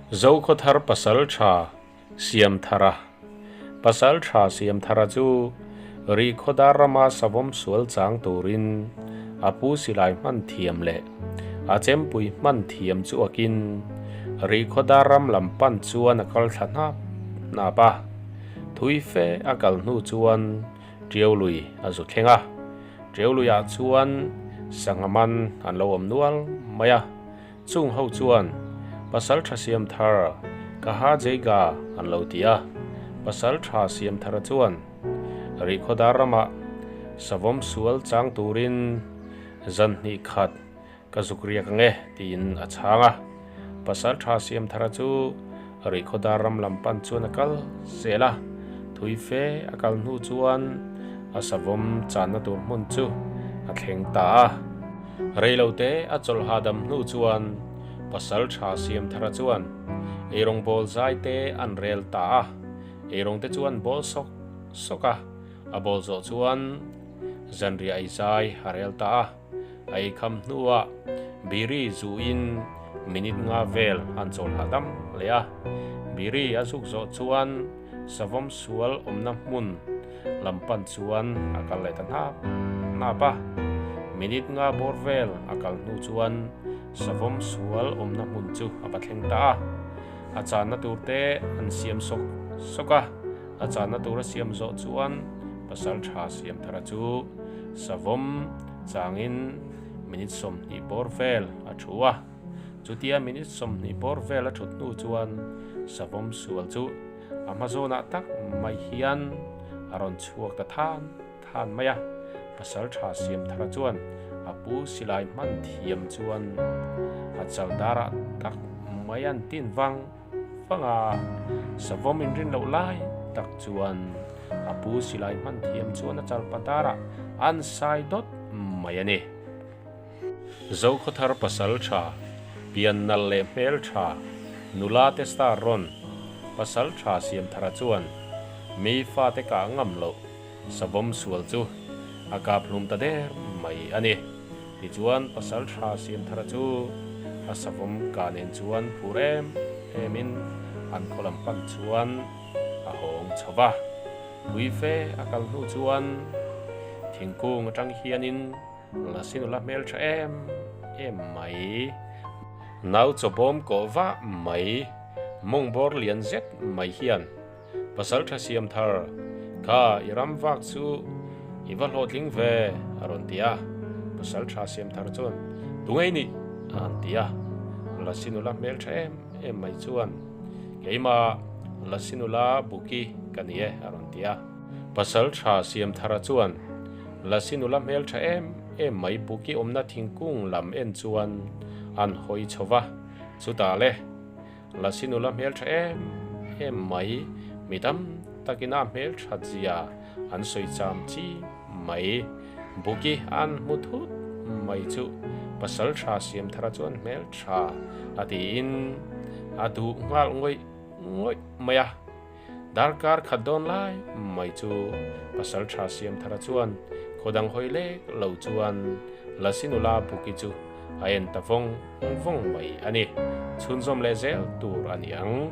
Zokhawthar Pasaltha Siamthara Pasaltha Siamthara chu Rihkhawdar rama savawm sual chang turin a pu silai hman thiam leh a chempui hman thiam chu akin Rihkhawdar ram lam pan chuan a kal thla hnap hnap a. Thui fe a kal hnu chuan Tiau lui a zu thleng a. Tiau luiah chuan sangha man an lo awm nual mai a. Chung ho chuan, Pasal tha siam thar, ka ha jeiga an lo ti a. Pasal tha siam thara chuan, Rihkhawdar ramah savawm sual chang turin zan hnih khat ka zuk riak ang e tiin a chhang a. Pasal tha siam thara chu Rihkhawdar ram lam pan chuan a kal zel a. Thui fe a kal hnu chuan a savawm channa tur hmun chu a thleng ta a. Reilote a chawlh hahdam hnu chuan pasal tha Siamthara chuan eirawng bawl zai te an rel ta a, eirawng te chuan bawl sawk sawk a, a bawl zawh chuan zanriah ei zai a rel ta a, a eikham hnuah biri zuin minute nga vel an chawl hahdam leh a, biri a zuk zawh chuan savawm sual awmna hmun lam pan chuan a kal leh ta hnap hnap a. Minute nga bawr vel a kal hnu chuan savawm sual awmna hmun chu a va thleng ta a. A channa tur te an siam sawk sawk a, a channa tur a siam zawh chuan pasal tha Siamthara chu savawm changin minute 20 bawr vel a thu a. Chutia minute 20 bawr vel a thut hnu chuan savawm sual chu A hma zawnah tak mai hian a rawn chhuak ta than than mai a, pasal tha Siamthara chuan a pu silai hman thiam chuan a chal darah tak mai an tin vang vang a, savawm inrin loh lai tak chuan a pu silai hman thiam chuan a chal pa darah an sai dawt mai a ni. Zokhawthar pasal tha, pian nalh leh hmel tha, nula te star rawn, pasal tha Siamthara chuan mi fate kah ngam loh savawm sual chu a kap hlum ta der mai a ni. Tichuan pasal tha Siamthara chu a savawm kah nen chuan phur em emin an khaw lam pan chuan a hawng chho va. Pui fe a kal hnu chuan thingkung atang hianin Lasi nula hmel tha em em mai. Nau chawbawm kawh vah mai. Mawng bawr lian zet mai hian pasal tha siam thar kha i ram vak chu i va hlawhtling ve a rawn ti a. Pasal tha siam thar chuan tungei nih a han ti a. Lasi nula hmel tha em em mai chuan keimah Lasi nula Buki ka ni e a rawn ti a. Pasal tha siam thara chuan Lasi nula hmel tha em em mai Buki awmna thingkung lam en chuan an hawi chho va, chutah le Lasi nula hmel tha em em mai mi tam takin a hmel that zia an sawi cham chi mai Buki an hmu thut mai chu pasal tha siam thara chuan hmel tha a tiin a duh nghal ngawih ngawih mai a. Darkar khat dawn lai mai chu pasal tha Siamthara chuan khaw dang hawi lek lo chuan Lasi nula Buki chu a en ta vawng vawng mai a ni. Chhunzawm leh zel tur a ni ang.